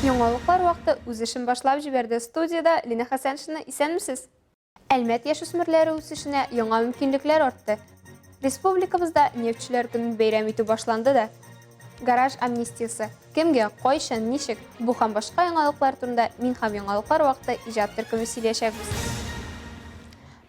Яңалыклар вакыты үз эшен башлап җибәрде. Студиядә Лина Хәсәншина, исәнмесез? Әлмәт яшүсмерләре үсешенә яңа мөмкинлекләр артты. Республикабызда нефтьчеләр көнен бәйрәм итү башланды да. Гараж амнистиясе. Кемгә, кайчан, ничек? Бу һәм башка яңалыклар турында мин һәм яңалыклар вакыты иҗат төркеме сөйләячәкбез.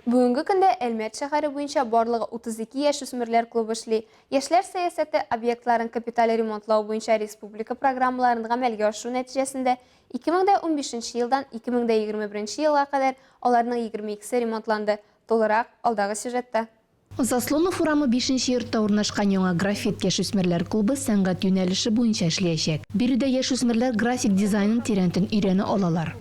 Бүгенге көндә Әлмәт шәһәре буенча барлыгы 32 яшүсмерләр клубы эшли. Яшьләр сәясәте объектларын капиталь ремонтлау буенча республика программаларын гамәлгә ашыру нәтиҗәсендә 2015 елдан 2021 елга кадәр аларның 22 се ремонтланды. Тулырак, алдагы сюжетта. Заслонов урамы бишенче йортта урнашкан яңа Графит яшүсмерләр клубы сәнгать юнәлеше буенча эшләячәк. Биредә яшүсмерләр график дизайнын тирәнтен өйрәнә алалар.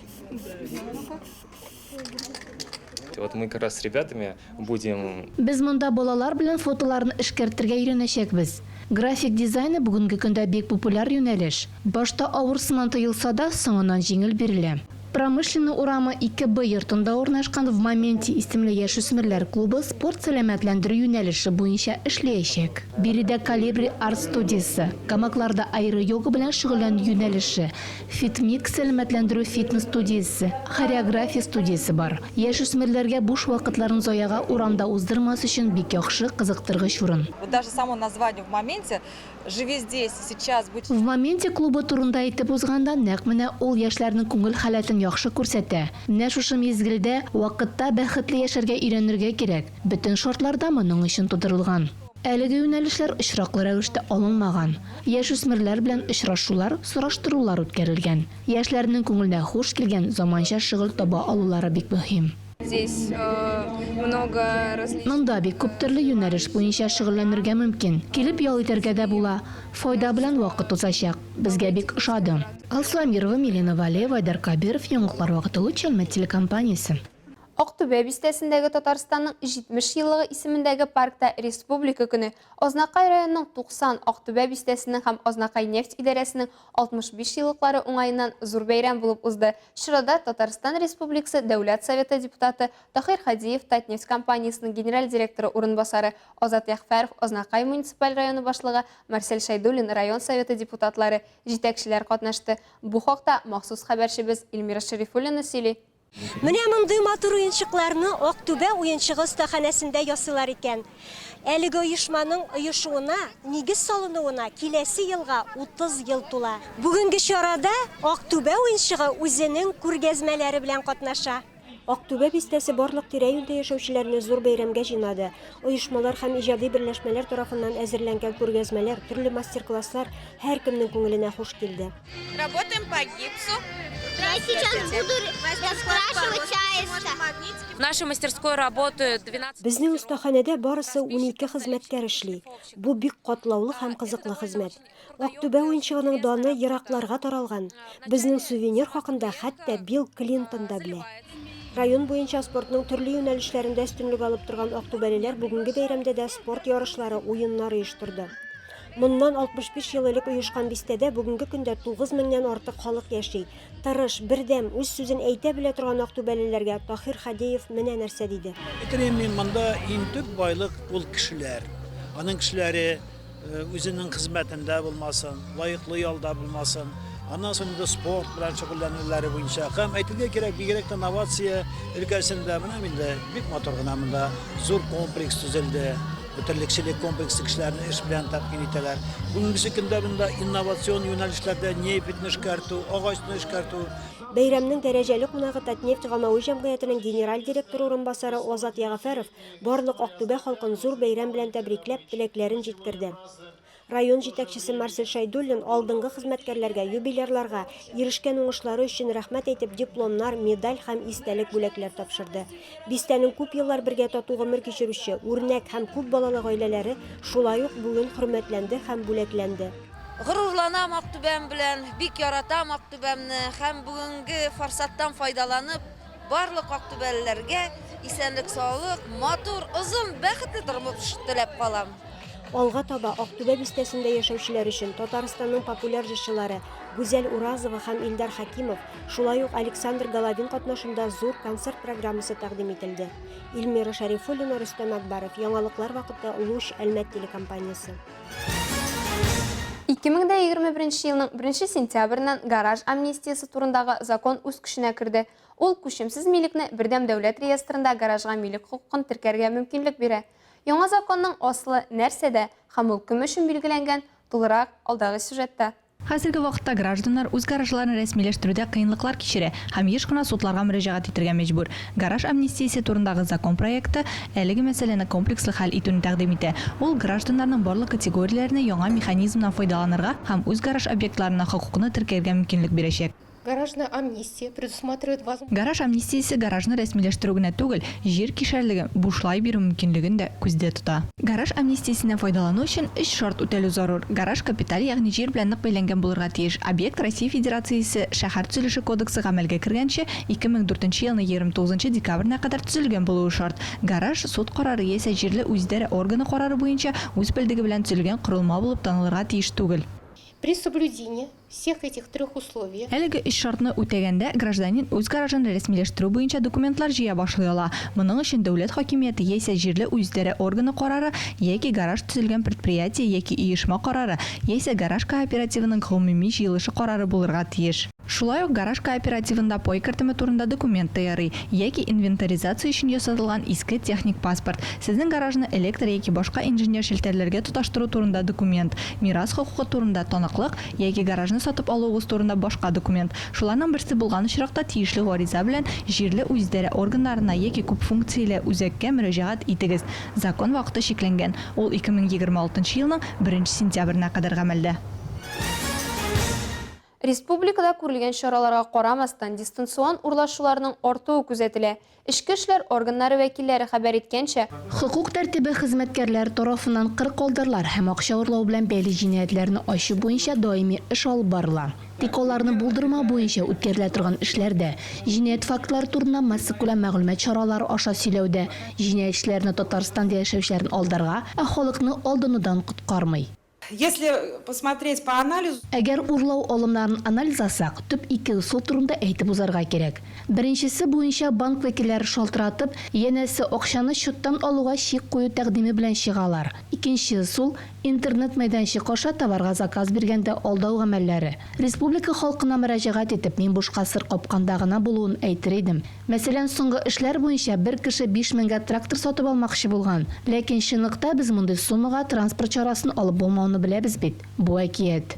Вот мы как раз с ребятами будем. Без монда балалар белән фотоларны эшкәртергә өйрәнәчәкбез. График дизайны бүгенге көндә бик популяр юнәлеш. Башта авыр сыман тоелса да, соңыннан җиңел бирелә. Промышленный урамы 2 Б йортында урнашкан В моменте исемле яшүсмерләр клубы спорт-сәламәтләндерү юнәлеше буенча эшләячәк. Биредә Колибри арт-студиясе, гамакларда аэро-йога белән шөгыльләнү юнәлеше, Фитмикс сәламәтләндерү фитнес-студиясе, хореография студиясе бар. Яшүсмерләргә буш вакытларын заяга урамда уздырмас өчен бик яхшы, кызыктыргыч урын. Вот даже само название В моменте Живи здесь и сейчас, будь. В моменте клубы турында әйтеп узганда, нәкъ менә ул яшьләрнең күңел халәтен яхшы күрсәтә. Менә шушы мизгелдә, вакытта бәхетле яшәргә өйрәнергә кирәк. Бөтен шартлар да моның өчен тудырылган. Әлеге юнәлешләр очраклы рәвештә алынмаган. Яшүсмерләр белән очрашулар, сораштырулар үткәрелгән. Яшьләрнең күңеленә хуш килгән заманча шөгыль таба алулары бик мөһим. Здесь много различных. Монда бик күп төрле юнәлеш буенча шөгыльләнергә мөмкин. Килеп ял итәргә дә була. Файда белән вакыт узачак. Безгә бик ошады. Алсу Әмирова, Милена Валеева, Айдар Кабиров, Яңалыклар вакыты Луч Әлмәт телекомпаниясе. Актүбә бистәсендәге Татарстанның 70 еллыгы исемендәге паркта Республика көне, Азнакай районының 90, Актүбә бистәсенең һәм Азнакайнефть идарәсенең 65 еллыклары уңаеннан зур бәйрәм булып узды. Чарада Татарстан Республикасы Дәүләт Советы депутаты Таһир Һадиев, Татнефть компаниясенең генераль директоры урынбасары Азат Ягъфәров, Азнакай муниципаль районы башлыгы Марсель Шәйдуллин, район Советы депутатлары, җитәкчеләр катнашты. Бу хакта махсус хәбәрчебез Эльмира Шәрифуллина сөйли. Менә мондый матур уенчыкларны Актүбә уенчыгы остаханәсендә ясыйлар икән. Әлеге оешманың оешуына, нигез салынуына киләсе елга 30 ел тула. Бүгенге чарада Актүбә уенчыгы үзенең күргәзмәләре белән катнаша. Актүбә бистәсе барлык тирә-юньдә яшәүчеләрне зур бәйрәмгә җыйнады. Оешмалар һәм иҗади берләшмәләр тарафыннан әзерләнгән күргәзмәләр, төрле мастер-класслар һәркемнең күңеленә хуш килде. Работаем по гипсу. Я сейчас буду раскрашивать аиста. В нашей мастерской работают 12 Безнең остаханәдә барысы 12 хезмәткәр эшли. Бу бик катлаулы һәм кызыклы хезмәт. Актүбә уенчыгының даны еракларга таралган. Безнең сувенир хакында хәтта Билл Клинтон да белә. Район буенча спортның төрле юнәлешләрендә өстенлек алып торган актүбәлеләр бүгенге бәйрәмдә дә спорт ярышлары, уеннар оештырды. Моннан 65 ел элек оешкан бистәдә бүгенге көндә 9 меңнән артык халык яши. Тырыш, бердәм, үз сүзен әйтә белә торган актүбәлеләргә Таһир Хадеев менә нәрсә диде. Әйтер мин, монда иң төп байлык ул кешеләр. Аның кешеләре үзенең хезмәтендә булмасын, лаеклы ялда булмасын, аннан соң инде спорт белән шөгыльләнүләре буенча. Һәм әйтергә кирәк, бигрәк тә новация өлкәсендә менә инде бик матур гына монда зур комплекс төзелде. Терлекчелек комплексы кешеләрне эш белән тәэмин итәләр. Бүгенгесе көндә монда инновацион юнәлешләрдә нефтьне эшкәртү, агачны эшкәртү. Бәйрәмнең дәрәҗәле кунагы Татнефть гамәви җәмгыятенең генераль директоры урынбасары Азат Ягъфәров барлык Актүбә халкын зур бәйрәм белән тәбрикләп, теләкләрен җиткерде. Район җитәкчесе Марсель Шәйдуллин алдынгы хезмәткәрләргә, юбилярларга ирешкән уңышлары өчен рәхмәт әйтеп дипломнар, медаль һәм истәлек бүләкләр тапшырды. Бистәнең күп еллар бергә тату гомер кичерүче, үрнәк һәм күп балалы гаиләләре шулай ук бүген хөрмәтләнде һәм бүләкләнде. Горурланам Актүбәм белән, бик яратам Актүбәмне һәм бүгенге форсаттан файдаланып, барлык актүбәлеләргә исәнлек-саулык, матур, озын, бәхетле тормыш теләп калам. Алга таба Актүбә бистәсендә яшәүчеләр өчен Татарстанның популяр җырчылары Гүзәл Уразова һәм Илдар Хәкимов, шулай ук Александр Головин катнашында зур концерт программасы тәкъдим ителде. Эльмира Шәрифуллина, Рөстәм Акбаров, Яңалыклар вакыты, Луч, Әлмәт телекомпаниясе. 2021 елның 1 сентябреннән гараж амнистиясе турындагы закон үз көченә керде. Ул күчемсез милекне бердәм дәүләт реестрында гаражга милек хокукын теркәргә мөмкинлек бирә. Яңа законның асылы нәрсәдә һәм ул кем өчен билгеләнгән, тулырак алдагы сюжетта. Хәзерге вакытта гражданнар үз гаражларын рәсмиләштерүдә кыенлыклар кичерә һәм еш кына судларга мөрәҗәгать итергә мәҗбүр. Гараж амнистиясе турындагы закон проекты әлеге мәсьәләне комплекслы хәл итүне тәкъдим итә. Ул гражданнарның барлык категорияләренә яңа механизмнан файдаланырга һәм үз гараж объектларына хокукны теркәргә мөмкинлек бирәчәк. Гаражная амнистия предусматривает возможность. Гараж амнистиясе гаражны рәсмиләштерү генә түгел, җир кишәрлеген бушлай бирү мөмкинлеген дә күздә тота. Гараж амнистиясеннән файдалану өчен өч шарт үтәлү зарур, гараж капиталь, ягъни җир белән нык бәйләнгән булырга тиеш, объект Россия Федерациясе Шәһәр төзелеше кодексы гамәлгә кергәнче, 2004 нче елның 29 нчы декабренә кадәр төзелгән булуы шарт, гараж, суд карары яисә җирле үзидарә органы карары буенча үз белдеге белән төзелгән корылма булып танылырга тиеш түгел. При соблюдении всех этих трех условий. Әлеге өч шартны үтәгәндә, гражданин үз гаражын рәсмиләштерү буенча документлар җыя башлый ала. Моның өчен дәүләт хакимияте яисә җирле үзидарә органы карары яки гараж төзелгән предприятие яки оешма карары, яисә гараж кооперативының гомуми җыелышы карары булырга тиеш. Шулай ук гараж кооперативында пай кертеме турында документ та ярый, яки инвентаризация өчен ясатылган иске техник паспорт, сезнең гаражны электр яки башка инженер челтәрләргә тоташтыру турында документ, мирас хокукы турында таныклык яки гаражны сатып алуыгыз турында башка документ. Шуларның берсе булган очракта тиешле гариза белән җирле үзидарә органнарына яки күпфункцияле үзәккә мөрәҗәгать итегез. Закон вакыты чикләнгән, ул 2026 елның беренче сентябренә кадәр гамәлдә. Республикада күрелгән чараларга карамастан, дистанцион урлашуларның артуы күзәтелә. Эчке эшләр органнары вәкилләре хәбәр иткәнчә, Хокук тәртибе хезмәткәрләре тарафыннан кырыкалдарлар һәм акча урлау белән бәйле җинаятьләрне ачу буенча даими эш алып барыла. Тик аларны булдырмау буенча үткәрелә торган эшләр дә, җинаять фактлары турында массакүләм мәгълүмат чаралары аша сөйләү дә җинаятьчеләрне Татарстанда яшәүчеләрне алдарга, ә халыкны алданудан коткармый. Если посмотреть по анализу. Әгәр урлау алымнарын анализласак, төп ике ысул турында әйтеп узарга кирәк. Беренчесе буенча банк вәкилләре шалтыратып, янәсе, акчаны счеттан алуга чик кую тәкъдиме белән чыгалар. Икенче ысул, интернет мәйданчык аша товарга заказ биргәндә алдау гамәлләре. Республика халкына мөрәҗәгать итеп, мин бушка сыр капканда гына булуын әйтер идем. Мәсәлән, соңгы эшләр буенча бер кеше 5000 гә трактор сатып алмакчы булган. Ләкин чынлыкта без мондый суммага транспорт чарасын алып булмауны беләбез бит. Бу әкият.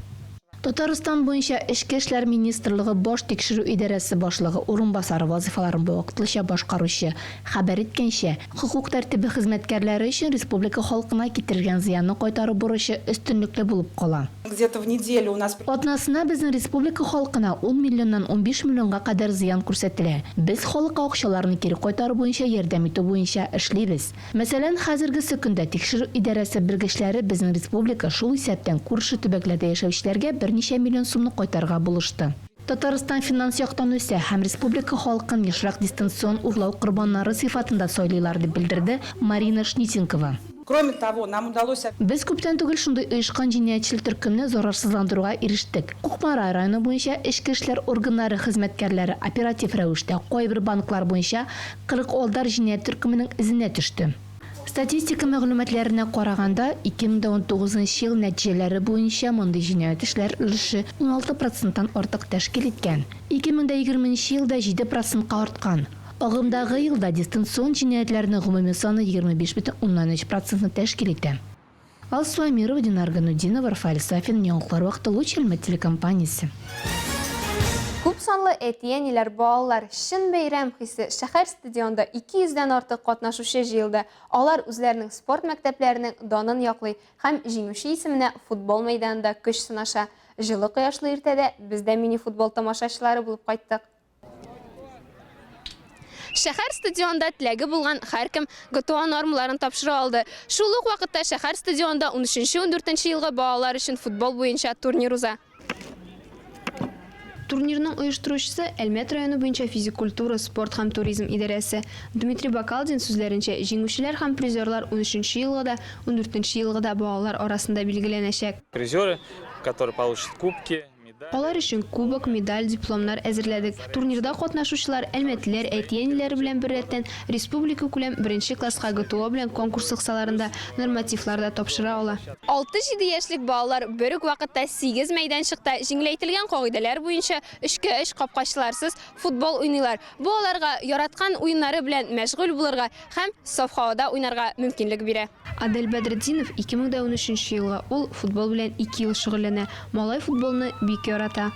Татарстан буенча Эчке эшләр министрлыгы Баш тикшерү идарәсе башлыгы урынбасары вазыйфаларын вакытлыча башкаручы хәбәр иткәнчә, хокук тәртибе хезмәткәрләре өчен республика халкына китерелгән зыянны кайтару бурычы өстенлекле булып кала. Где-то в неделю у нас. Атнасына безнең республика халкына ун миллионнан 15 миллионга кадәр зыян күрсәтелә. Без халыкка акчаларны кире кайтару буенча ярдәм итү буенча эшлибез. Мәсәлән, хәзергесе көндә тикшерү идарәсе белгечләре безнең республика, шул исәптән күрше төбәкләрдә яшәүчеләргә берничә миллион сумны кайтарырга булышты. Татарстан финанс яктан үсә һәм республика халкын ешрак дистанцион урлау корбаннары сыйфатында сайлыйлар, дип белдерде Марина Шнитенкова. Кроме того, нам удалось. Без күптән түгел шундый оешкан җинаятьчел төркемне зарарсызландыруга ирештек. Кукмара районы буенча эчке эшләр органнары хезмәткәрләре оператив рәвештә кайбер банклар буенча 40 алдар җинаять төркеменең эзенә төште. Статистика мәгълүматларына караганда, 2019 нчы ел нәтиҗәләре буенча мондый җинаять эшләр өлеше 16 проценттан артык тәшкил иткән, 2020 нче елда 7 процентка арткан. Агымдагы елда дистанцион җинаятьләрнең гомуми саны 25,3 процентны тәшкил итә. Алсу Әмирова, Динар Ганутдинов, Рафаэль Сафин, Яңалыклар вакыты, Луч Әлмәт телекомпаниясе. Күп санлы әти-әниләр, балалар, чын бәйрәм хисе, шәһәр стадионында 200 дән артык катнашучы җыелды. Алар үзләренең спорт мәктәпләренең данын яклый һәм җиңүче исеменә футбол мәйданында көч сынаша. Җылы кояшлы иртәдә без дә мини-футбол тамашачылары булып кайттык. Шәһәр стадионында теләге булган һәркем ГТО нормаларын тапшыра алды. Шул ук вакытта шәһәр стадионында унөченче-ундүртенче елгы балалар өчен футбол буенча турнир уза. Турнирның оештыручысы, Әлмәт районы буенча физик культура, спорт һәм туризм идарәсе. Дмитрий Бакалдин сүзләренчә, җиңүчеләр һәм призерлар унөченче елгы да, ундүртенче елгы да балалар арасында билгеләнәчәк. Призеры, которые получат кубки. Алар өчен кубок, медаль, дипломнар әзерләдек. Турнирда катнашучылар, әлмәтлеләр әти-әниләре белән беррәттән, республикакүләм беренче класска ГТО белән конкурс кысаларында нормативлар да тапшыра ала. Алты-җиде яшьлек балалар бер үк вакытта сигез мәйданчыкта җиңеләйтелгән кагыйдәләр буенча өчкә өч капкачларсыз футбол уйныйлар. Бу аларга яраткан уеннары белән мәшгуль булырга һәм саф һавада уйнарга мөмкинлек бирә. Адель Бәдретдинов 2013 елгы, ул футбол белән ике ел шөгыльләнә. Малай футболны бик ярата.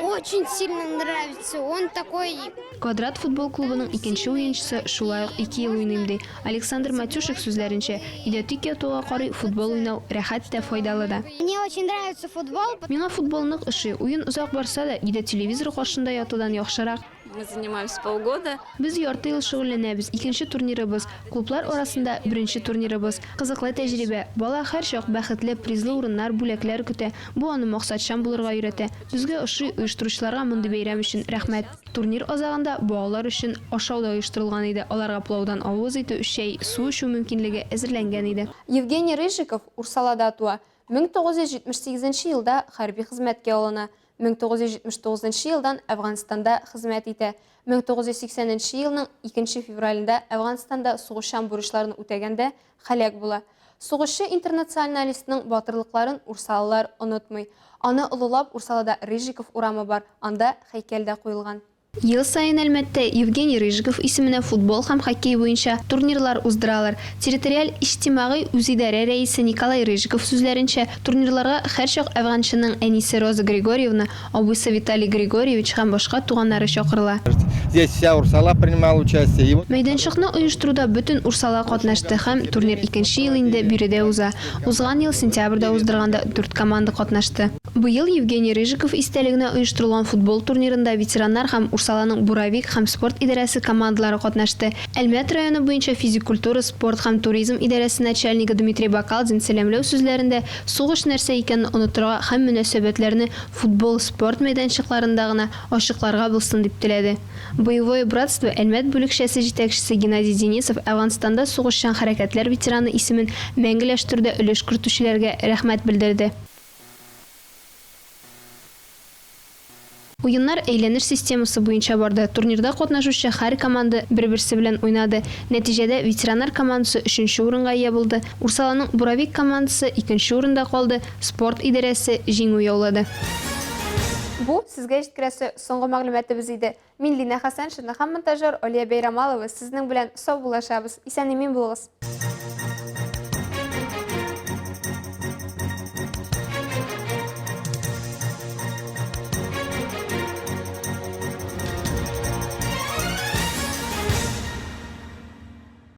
Очень сильно нравится, он такой. Квадрат футбол клубының икенче уенчысы шулай ук ике ел уйныйм ди. Александр Матюшек сүзләренчә, өйдә тик ятуга карый футбол уйнау рәхәт тә, файдалы да. Мне очень нравится футбол. Миңа футбол нык ошый. Уен озак барса да, өйдә телевизор каршында ятудан яхшырак. Мы занимаемся полгода. Без ярты ел шөгыльләнәбез, икенче турнирыбыз, клублар арасында беренче турнирыбыз. Кызыклы тәҗрибә. Бала һәрчак бәхетле, призлы урыннар, бүләкләр көтә. Бу аны максатчан булырга өйрәтә. Безгә ошый, оештыручыларга мондый бәйрәм өчен рәхмәт. Турнир азагында балалар өчен ашау да оештырылган иде, аларга пылаудан авыз итү, чәй, су эчү мөмкинлеге әзерләнгән иде. Евгений Рыжиков Урсалада туа. 1978 нче елда хәрби хезмәткә алына. 1979 нчы елдан Әфганстанда хезмәт итә. 1980 нче елның 2 нче февралендә Әфганстанда сугышчан бурычларын үтәгәндә һәлак була. Сугышчы-интернационалистның батырлыкларын урсалылар онытмый. Аны олылап Урсалада Рыжиков урамы бар, анда һәйкәл дә куелган. Ел саен Әлмәттә Евгений Рыжиков исеменә футбол һәм хоккей буенча турнирлар уздыралар. Территориаль иҗтимагый үзидарә рәисе Николай Рыжиков сүзләренчә, турнирларга һәрчак әфганчының әнисе Роза Григорьевна, абыйсы Виталий Григорьевич һәм башка туганнары чакырыла. Здесь вся Урсала принимала участие. И вот. Мәйданчыкны оештыруда бөтен Урсала катнашты һәм турнир икенче ел инде биредә уза. Узган ел сентябрьдә уздырганда дүрт команда катнашты. Быел Евгений Рыжиков истәлегенә оештырылган футбол турнирында ветераннар һәм Урсаланың Буровик һәм спорт идарәсе командалары катнашты. Әлмәт районы буенча физик культура, спорт һәм туризм идарәсе начальнигы Дмитрий Бакалдин сәламләү сүзләрендә сугыш нәрсә икәнен онытырга һәм мөнәсәбәтләрне футбол, спорт мәйданчыкларында гына ачыкларга булсын дип теләде. Боевое братство Әлмәт бүлекчәсе җитәкчесе Геннадий Денисов Әфганстанда сугышчан хәрәкәтләр ветераны исемен мәңгеләштерүдә өлеш кертүчеләргә рәхмәт белдерде. Уеннар әйләнеш системасы буенча барды. Турнирда катнашучы һәр команда бер-берсе белән уйнады. Нәтиҗәдә, ветераннар командасы өченче урынга ия булды. Урсаланың Буровик командасы икенче урында калды, спорт идарәсе җиңү яулады. Бу, сезгә җиткерәсе соңгы мәгълүматыбыз иде. Мин Линә Хәсәншина һәм монтажер Алия Бәйрамалова сезнең белән саубуллашабыз. Исән-имин булыгыз!